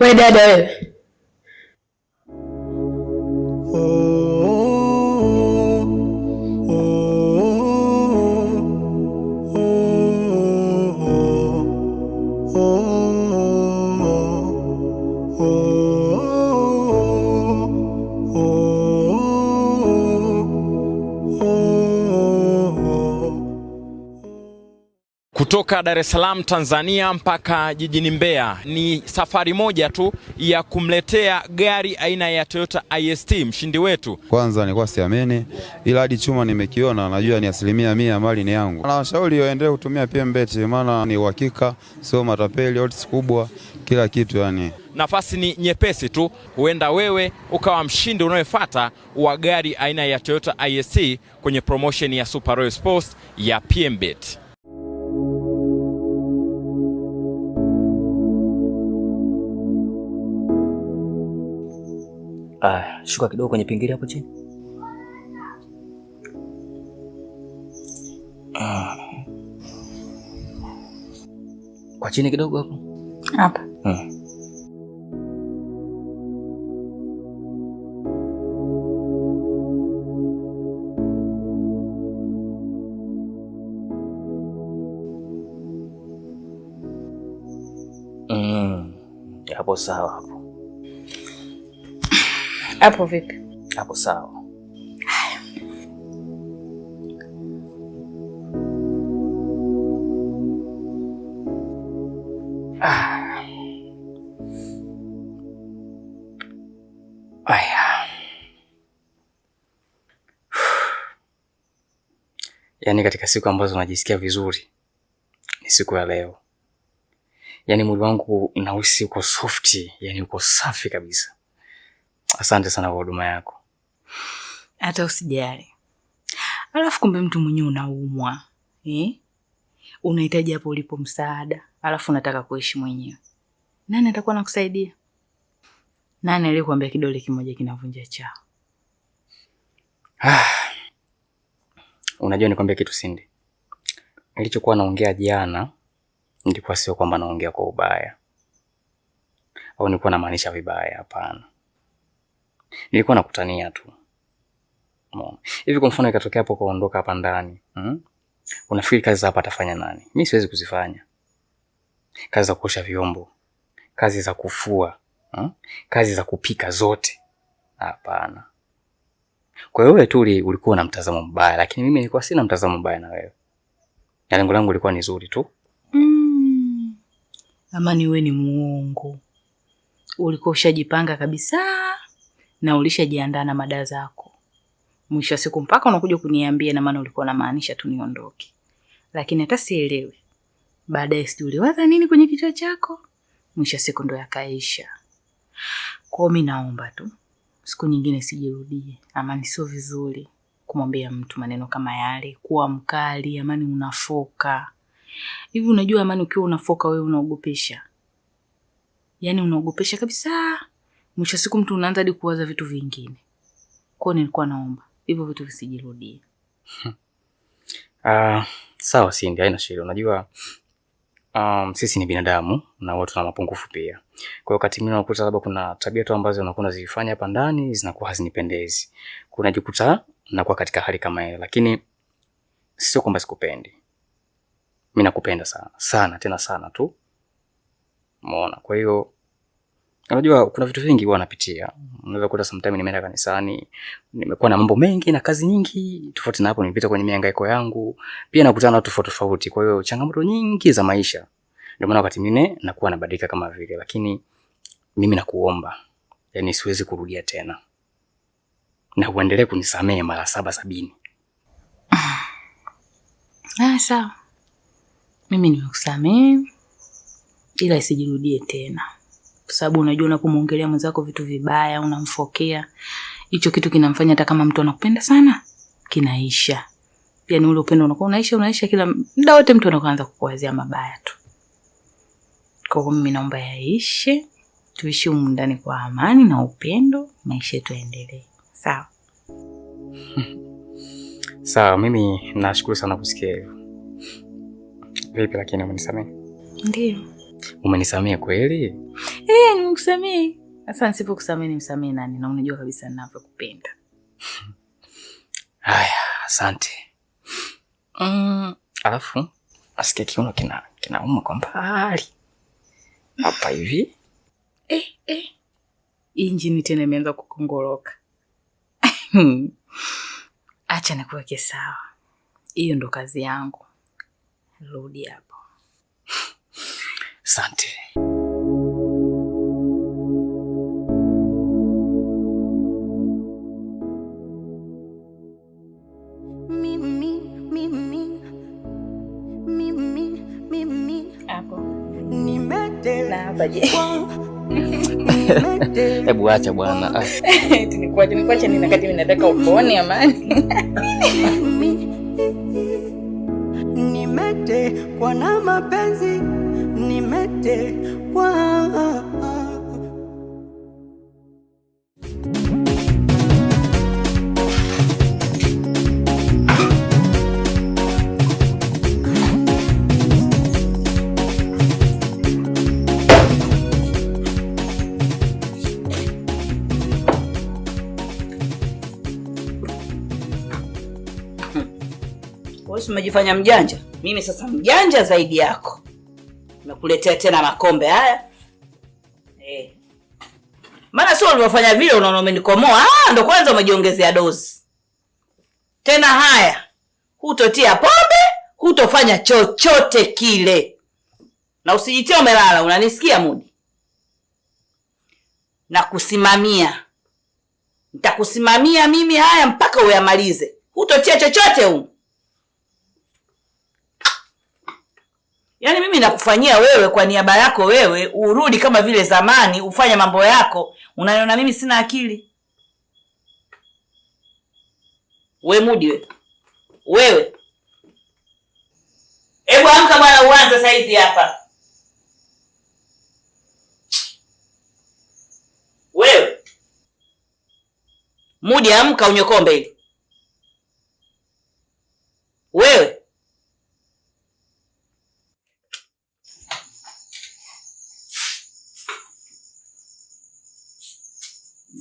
We dada wewe. Kutoka Dar es Salaam Tanzania mpaka jijini Mbeya ni safari moja tu ya kumletea gari aina ya Toyota IST mshindi wetu. Kwanza nilikuwa siamini, ila hadi chuma nimekiona, najua ni 100% mali ni yangu. Na washauri waendelee kutumia PMBet, maana ni uhakika, sio matapeli, odds kubwa, kila kitu yani. Nafasi ni nyepesi tu, huenda wewe ukawa mshindi unayefuata wa gari aina ya Toyota IST kwenye promotion ya Super Royal Sports ya PMBet. Ah, shuka kidogo kwenye pingili hapo chini. Ah. Kwa chini kidogo hapo. Hapa. Hapo sawa hapo. Hapo vipi? Hapo sawa. Haya. Aya. Yaani katika siku ambazo najisikia vizuri ni siku ya leo. Yaani mwili wangu nauhisi uko soft, yaani uko safi kabisa. Asante sana kwa huduma yako. Hata usijali. Alafu kumbe mtu mwenyewe unaumwa eh? Unahitaji hapo ulipo msaada, alafu unataka kuishi mwenyewe. Nani atakuwa nakusaidia? Nani aliyekuambia kidole kimoja kinavunja chao? Unajua nikwambia kitu Cindy, nilichokuwa naongea jana nilikuwa sio kwamba naongea kwa ubaya au nilikuwa namaanisha vibaya, hapana. Nilikuwa nakutania tu. Umeona? Hivi kwa mfano ikatokea hapo kaondoka hapa ndani, Unafikiri kazi za hapa atafanya nani? Mimi siwezi kuzifanya. Kazi za kuosha vyombo, kazi za kufua, Kazi za kupika zote. Hapana. Kwa hiyo wewe tu ulikuwa na mtazamo mbaya, lakini mimi nilikuwa sina mtazamo mbaya na wewe. Na lengo langu lilikuwa ni zuri tu. Amani, wewe ni muongo. Ulikuwa ushajipanga kabisa na ulishajiandaa na mada zako. Mwisho wa siku mpaka unakuja kuniambia, na maana ulikuwa unamaanisha tu niondoke. Lakini hata sielewi. Baadaye sijui uliwaza nini kwenye kichwa chako. Mwisho wa siku ndo yakaisha. Kwa hiyo mimi naomba tu siku nyingine sijirudie. Amani, sio vizuri kumwambia mtu maneno kama yale, kuwa mkali. Amani, unafoka. Hivi unajua Amani, ukiwa unafoka wewe unaogopesha. Yaani unaogopesha kabisa. Mwisho siku mtu unaanza hadi kuwaza vitu vingine. Kwa hiyo nilikuwa naomba hivyo vitu visijirudie. Sawa Cindy, haina shida. Unajua, sisi ni binadamu na watu tuna mapungufu pia. Kwa hiyo wakati mwingine unakuta labda kuna tabia tu ambazo unakuwa unazifanya hapa ndani zinakuwa hazinipendezi. Kunajikuta nakuwa katika hali kama hiyo, lakini sio kwamba sikupendi. Mimi nakupenda sana, sana tena sana tu. Umeona? Kwa hiyo unajua kuna vitu vingi huwa napitia. Unaweza kukuta sometimes nimeenda kanisani, nimekuwa na mambo mengi na kazi nyingi, tofauti na hapo nilipita kwenye mihangaiko yangu, pia nakutana na watu tofauti tofauti. Kwa hiyo changamoto nyingi za maisha. Ndio maana wakati mwingine nakuwa nabadilika kama vile, lakini mimi nakuomba, yaani siwezi kurudia tena. Na uendelee kunisamehe mara 7 70. Sawa. Mimi nimekusamehe ila isijirudie tena. Kwa sababu unajua unapomuongelea mwenzako vitu vibaya, unamfokea, hicho kitu kinamfanya hata kama mtu anakupenda sana, kinaisha. Yaani ule upendo unakuwa unaisha, unaisha kila muda wote mtu anaanza kukuwazia mabaya tu. Kwa hiyo mimi naomba yaishe, tuishi humu ndani kwa amani na upendo, maisha yetu yaendelee. Sawa? Sawa, mimi nashukuru sana kusikia hivyo. Vipi lakini umenisamehe? Ndio. Umenisamehe kweli? nikusamehe? Sasa nisipokusamehe nimsamehe nani? Na unajua kabisa ninavyokupenda. Haya, asante. Alafu nasikia kiuno kinauma kwa mbali hapa hivi. Injini tena imeanza kukongoroka. Acha nikuweke sawa. Hiyo ndo kazi yangu. Rudi hapo. Asante. Mimi, mimi, mimi, mimi Hapo. nimetekwa, Na hapa je? nimetekwa. Hebu acha bwana. Ah. Eti nikuache nini wakati mimi nataka upone amani. Mimi nimetekwa na mapenzi, nimetekwa. Wewe si umejifanya mjanja? Mimi sasa mjanja zaidi yako. Nimekuletea tena makombe haya. Maana sio ulivyofanya vile unaona umenikomoa. Ndo kwanza umejiongezea dozi. Tena haya, hutotia pombe, hutofanya chochote kile. Na usijitie umelala, unanisikia Mudi? Na kusimamia. Nitakusimamia mimi haya mpaka uyamalize. Hutotia chochote humu. Yaani mimi nakufanyia wewe kwa niaba yako wewe, urudi kama vile zamani, ufanye mambo yako. Unaniona mimi sina akili? We Mudi we. Wewe. Hebu amka bwana uanze saizi hapa. Wewe. Mudi amka unywe kombe hili. Wewe.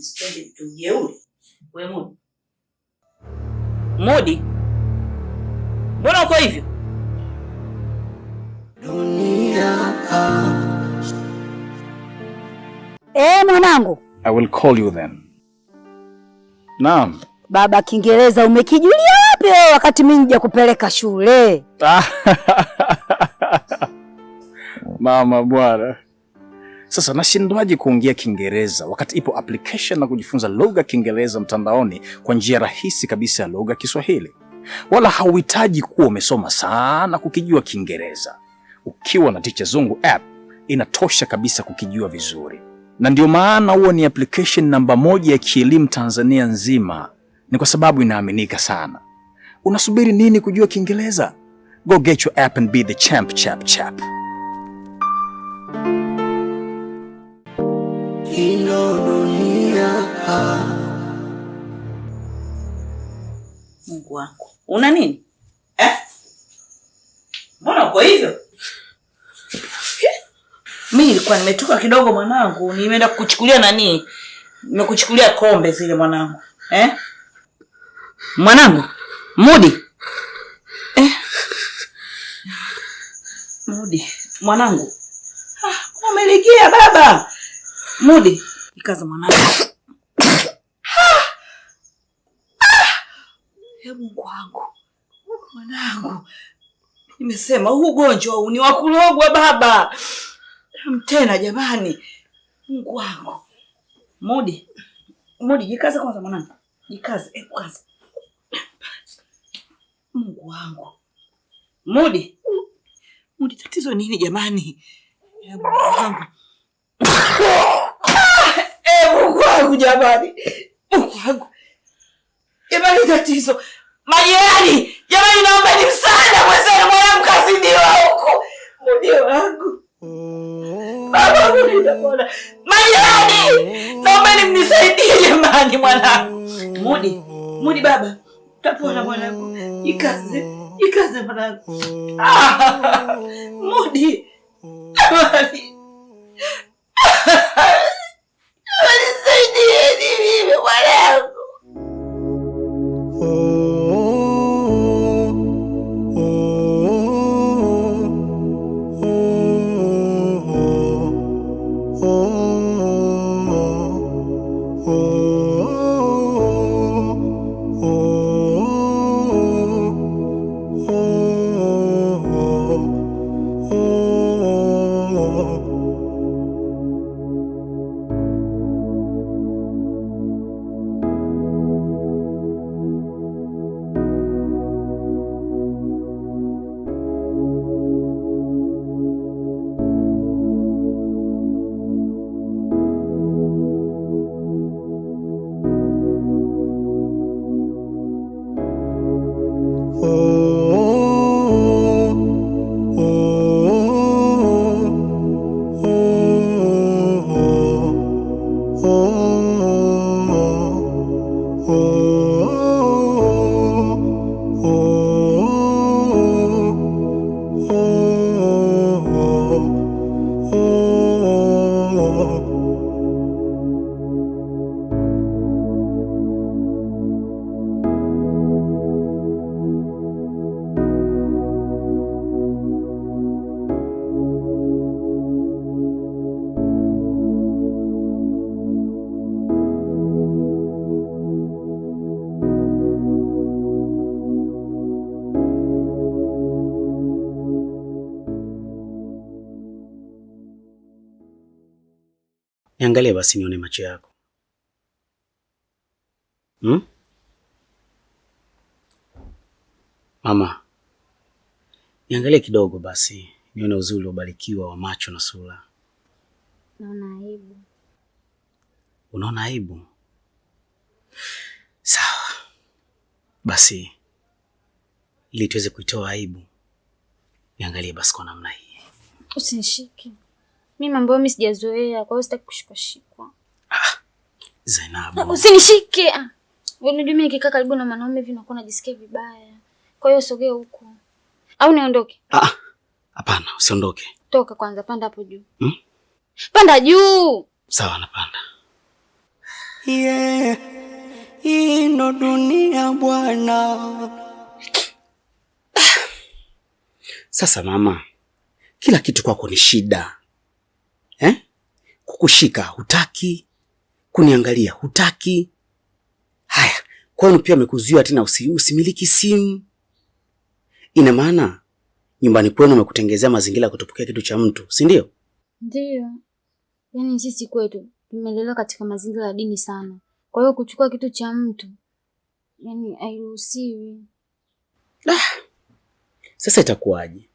Sipendi mtu mjeuri. We Mudi. Mudi. Mbona uko hivyo? Mwanangu. I will call you then. Naam. Baba, Kiingereza umekijulia wapi wewe wakati mimi nija kupeleka shule? Mama bwana. Sasa nashindwaje kuongea Kiingereza wakati ipo application na kujifunza lugha Kiingereza mtandaoni kwa njia rahisi kabisa ya lugha Kiswahili. Wala hauhitaji kuwa umesoma sana kukijua Kiingereza. Ukiwa na Ticha Zungu app inatosha kabisa kukijua vizuri. Na ndio maana huo ni application namba 1 ya kielimu Tanzania nzima. Ni kwa sababu inaaminika sana. Unasubiri nini kujua Kiingereza? Go get your app and be the champ, chap, chap. Ino dunia. Mungu wangu. Una nini? Mbona uko hivyo? Mimi nilikuwa nimetoka kidogo mwanangu, nimeenda kukuchukulia nani? Nimekuchukulia kombe zile mwanangu. Mwanangu, Mudi. Mudi, mwanangu. Umelegea baba. Mudi, ikaza mwanangu. Mungu wangu. Mwanangu. Nimesema huu ugonjwa huu ni wa kulogwa baba. Tena jamani. Mungu wangu. Mudi. Mudi, jikaze kwanza mwanangu. Jikaze, kaza. Mungu wangu. Mudi. Mudi, tatizo nini jamani? Mungu wangu. Mungu wangu jamani. Mungu wangu. Jamani tatizo. Majirani, jamani naomba ni msaada mwenzenu, mwanangu kazidiwa huko. Mudi wangu. Baba Mudi unapona. Majirani, naomba mnisaidie jamani mwanangu. Mudi, Mudi baba. Utapona mwanangu. Jikaze, jikaze mwanangu. Mudi. Jamani. Niangalie basi nione macho yako. Mama, niangalie kidogo basi nione uzuri uliobarikiwa wa macho na sura. Naona aibu. Unaona aibu? Sawa. Basi ili tuweze kuitoa aibu, niangalie basi kwa namna hii. Usinishike. Mimi mambo mimi sijazoea, kwa hiyo sitaki kushikwa shikwa. Zainabu. Usinishike. Wewe unajua mimi nikikaa karibu na mwanaume hivi nakuwa najisikia vibaya. Kwa hiyo sogea huko. Au niondoke? Hapana, usiondoke. Toka kwanza, panda hapo juu. Panda juu. Sawa, napanda. Yeah. Hii ndo dunia bwana. Sasa mama, kila kitu kwako ni shida. Kukushika hutaki, kuniangalia hutaki. Haya, kwani pia amekuzuia tena usimiliki simu. Ina maana nyumbani kwenu amekutengezea mazingira ya kutopokea kitu cha mtu, si ndio? Ndio. Yaani sisi kwetu tumelelewa katika mazingira ya dini sana. Kwa hiyo kuchukua kitu cha mtu yaani hairuhusiwi. Sasa itakuwaje? Mimi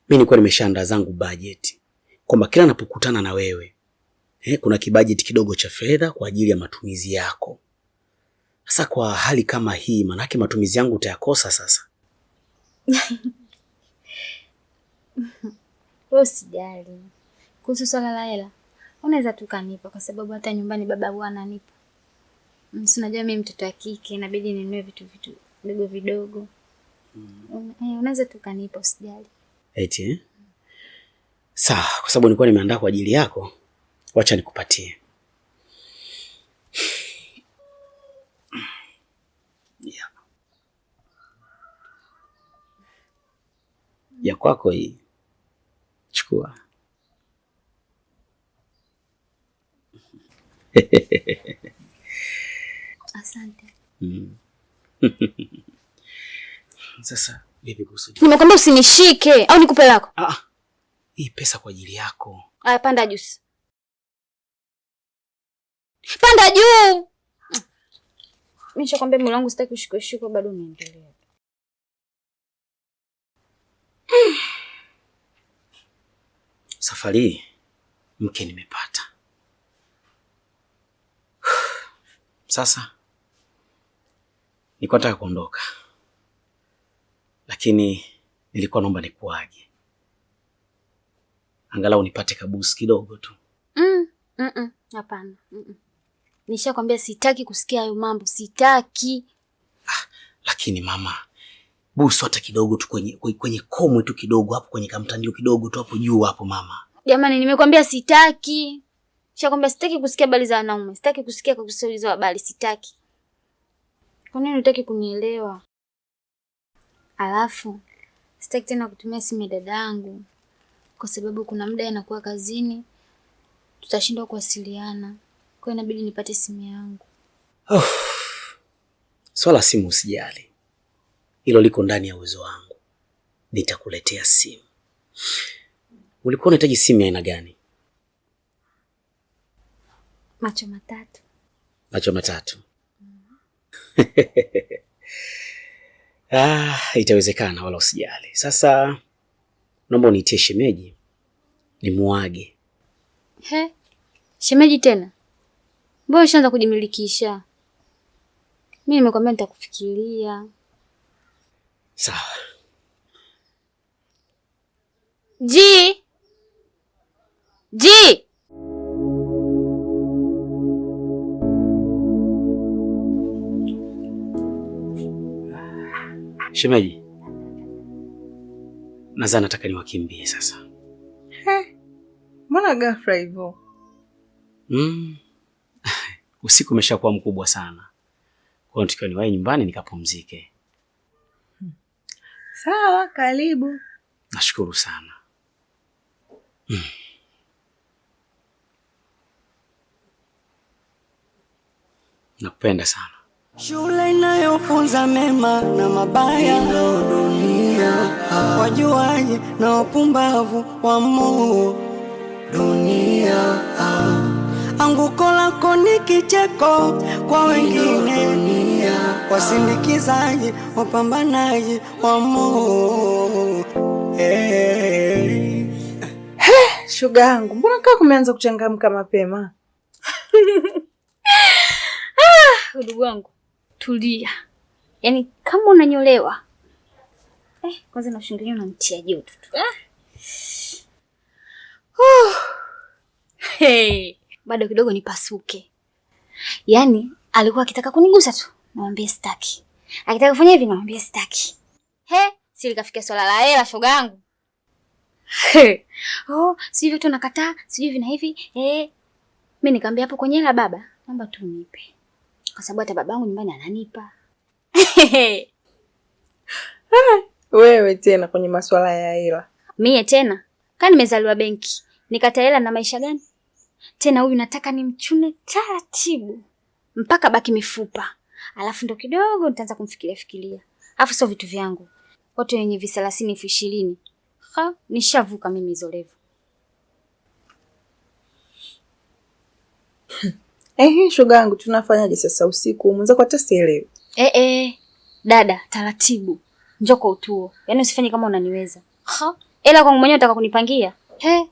nilikuwa nimeshaandaa zangu budget kwamba kila napokutana na wewe kuna kibudget kidogo cha fedha kwa ajili ya matumizi yako. Sasa kwa hali kama hii, manake matumizi yangu utayakosa sasa. Wewe usijali kuhusu swala la hela, unaweza tu kanipa kwa sababu hata nyumbani baba huwa ananipa. Si unajua mimi mtoto wa kike inabidi ninunue vitu vidogo vidogo. Unaweza tu kanipa, usijali. Eti Sawa, kwa sababu nilikuwa nimeandaa kwa ajili yako, wacha nikupatie. Yeah. Ya kwako hii. Chukua. Asante. Sasa vipi kuhusu? Nimekwambia usinishike au nikupe lako? Hii pesa kwa ajili yako. Aya, panda juu. Panda juu. Mimi nishakwambia mwili wangu sitaki kushikwa, bado unaendelea. Safari mke nimepata. Sasa nilikuwa nataka kuondoka, lakini nilikuwa naomba nikuage angalau nipate kabusu kidogo tu. Hapana. Nishakwambia sitaki kusikia hayo mambo, sitaki. Lakini mama, busu hata kidogo tu kwenye komwe tu kidogo hapo, kwenye kamtandio kidogo tu hapo juu hapo mama. Jamani, nimekwambia sitaki. Nishakwambia sitaki kusikia habari za wanaume, sitaki kusikia kuhusu hizo habari, sitaki. Kwa nini hutaki kunielewa? Alafu sitaki tena kutumia simu ya dadangu kwa sababu kuna muda anakuwa kazini, Tutashindwa kuwasiliana. Kwa hiyo inabidi nipate simu yangu. Oh. Swala simu usijali. Hilo liko ndani ya uwezo wangu. Nitakuletea simu. Ulikuwa unahitaji simu ya aina gani? Macho matatu. Macho matatu. Ah, itawezekana wala usijali. Sasa naomba uniitie shemeji nimuage. He? Shemeji tena? Mbona ushaanza kujimilikisha? Mimi nimekwambia nitakufikiria. Sawa. G. G. Shemeji, nadhani nataka niwakimbie sasa. He, mbona ghafla hivyo? Usiku umeshakuwa mkubwa sana. Kwa hiyo tukiwa niwahi nyumbani nikapumzike. Sawa, karibu. Nashukuru sana. Nakupenda sana. Shule inayofunza mema na mabaya ndo dunia. Wajuaji na wapumbavu wa moo dunia. Anguko lako ni kicheko kwa wengine, wasindikizaji wapambanaji wa moo. Hey. He, shuga yangu, mbona kaa kumeanza kuchangamka mapema? Ndugu wangu, tulia. Yaani kama unanyolewa. Kwanza na ushingilia unamtia joto tu. Hey, bado kidogo nipasuke. Yaani alikuwa akitaka kunigusa tu, namwambia sitaki. Akitaka kufanya hivi namwambia sitaki. He, si likafikia swala la hela shoga yangu. Oh, sijui vitu nakataa, sijui hivi na hivi. Mimi nikamwambia hapo kwenye hela baba, naomba tu nipe. Kwa sababu hata babangu nyumbani ananipa. Wewe tena kwenye masuala ya hela. Mie tena? Kani nimezaliwa benki, nikata hela na maisha gani? Tena huyu nataka nimchune taratibu mpaka baki mifupa. Alafu ndo kidogo nitaanza kumfikiria fikiria. Alafu sio vitu vyangu. Watu wenye vi30 20,000. Ha, nishavuka mimi hizo level. Shoga yangu tunafanyaje sasa usiku? Mwenzako hata sielewi. Dada, taratibu. Njoo kwa utuo. Yaani usifanye kama unaniweza. Ha, ela kwangu mwenyewe unataka kunipangia? He,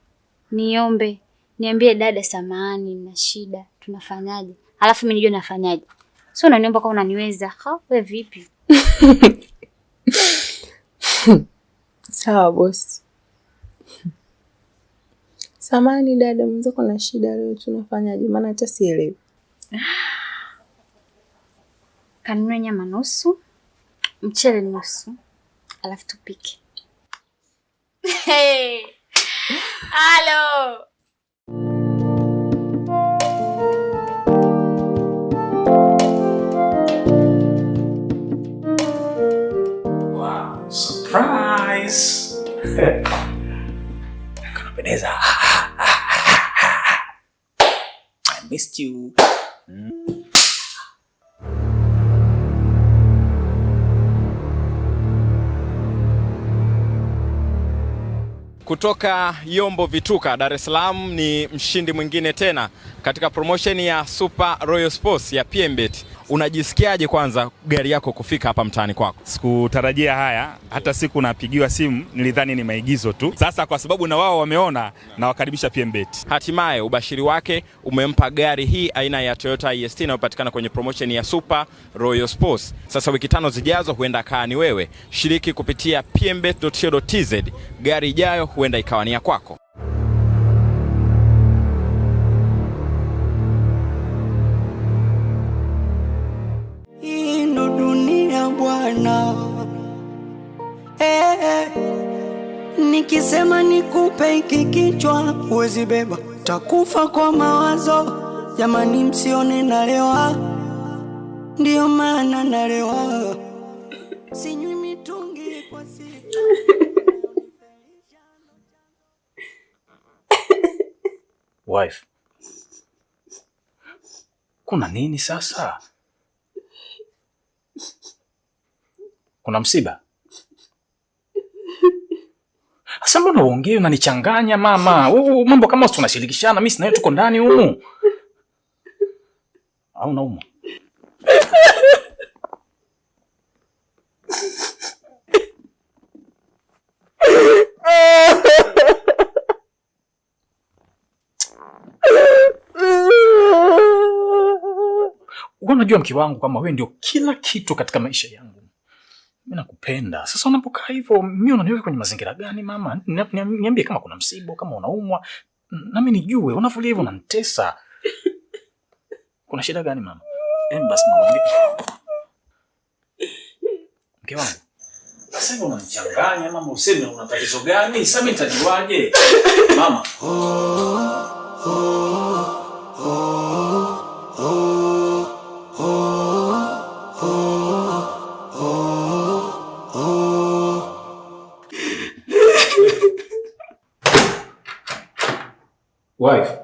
niombe. Niambie dada samahani na shida, tunafanyaje? Alafu mimi nijue nafanyaje. Sio unaniomba kama unaniweza. Ha, wewe vipi? Sawa boss. Samahani dada, mwenzako na shida leo, tunafanyaje? Maana hata sielewi. Kanunue nyama nusu, mchele nusu, alafu tupike. Hey. Halo. Wow, surprise. Kanapendeza. I missed you. Kutoka Yombo Vituka, Dar es Salaam ni mshindi mwingine tena katika promotion ya Super Royal Sports ya PMBet. Unajisikiaje kwanza gari yako kufika hapa mtaani kwako? Sikutarajia haya, hata siku napigiwa simu nilidhani ni maigizo tu. Sasa kwa sababu na wao wameona, na wakaribisha PMBet. Hatimaye ubashiri wake umempa gari hii aina ya Toyota IST inayopatikana kwenye promotion ya Super Royal Sports. Sasa wiki 5 zijazo huenda kaa ni wewe. Shiriki kupitia pmbet.co.tz. Gari ijayo huenda ikawa ni ya kwako. Nikisema nikupe hiki kichwa huwezi beba, takufa kwa mawazo. Jamani msione nalewa, ndio maana nalewa. Sinywi mitungi kwa siku. Wife. Kuna nini sasa? Kuna msiba? Sasa mbona uongee unanichanganya mama? Wewe mambo kama tunashirikishana, mimi sina, tuko ndani humu. Au naumwa? Unajua mke wangu kama wewe ndio kila kitu katika maisha yangu. Mimi nakupenda. Sasa unapokaa hivyo, mimi unaniweka kwenye mazingira gani mama? Niambie kama kuna msiba, kama unaumwa, nami nijue. Unavulia hivyo unanitesa. Kuna shida gani mama? Basi mama. Mke wangu. Sasa hivi unanichanganya mama, useme una tatizo gani? Sasa mimi nitajuaje? Mama. Wife.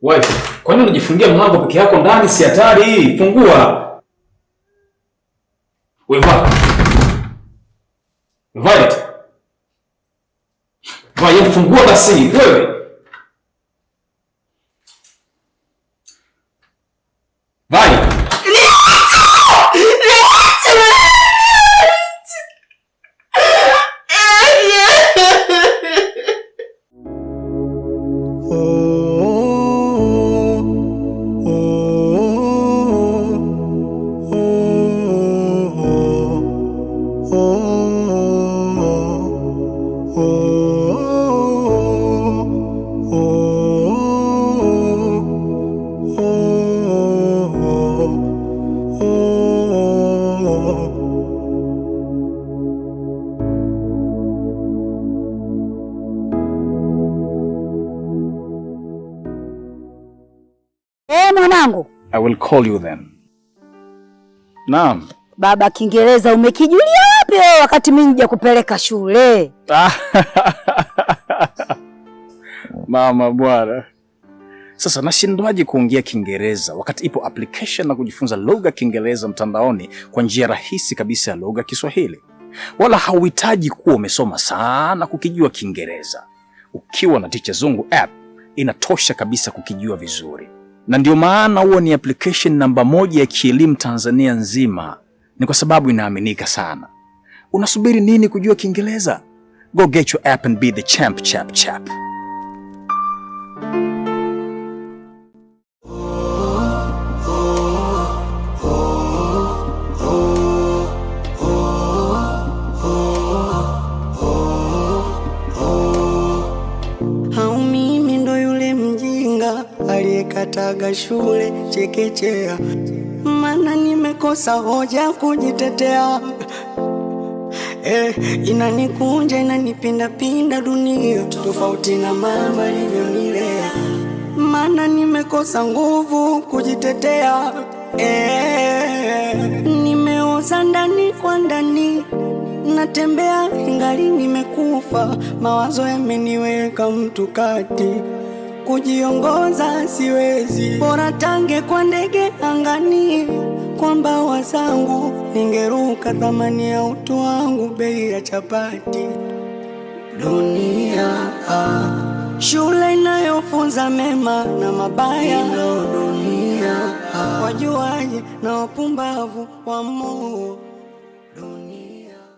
Wife, kwa nini unajifungia mlango peke yako ndani? Si hatari hii? Fungua. Wewe. Violet. Violet, fungua basi wewe. Violet. Mwanangu. I will call you then. Naam. Baba, Kiingereza umekijulia wapi wewe wakati mimi nija kupeleka shule? Mama bwana. Sasa nashindwaje kuongea Kiingereza wakati ipo application na kujifunza lugha ya Kiingereza mtandaoni kwa njia rahisi kabisa ya lugha ya Kiswahili. Wala hauhitaji kuwa umesoma sana kukijua Kiingereza. Ukiwa na Ticha Zungu app inatosha kabisa kukijua vizuri. Na ndio maana huo ni application namba 1 ya kielimu Tanzania nzima. Ni kwa sababu inaaminika sana. Unasubiri nini kujua Kiingereza? Go get your app and be the champ chap chap. Kataga shule chekechea, mana nimekosa hoja kujitetea. Inanikunja inanipinda pinda dunia, tofauti na mama alivyonilea, mana nimekosa nguvu kujitetea. Nimeoza ndani kwa ndani, natembea ingali nimekufa, mawazo yameniweka mtu kati, kujiongoza siwezi, bora tange kwa ndege angani, kwa mbawa zangu ningeruka, thamani ya utu wangu bei ya chapati. Dunia shule inayofunza mema na mabaya, dunia wajuaji na wapumbavu wa Mungu. Dunia.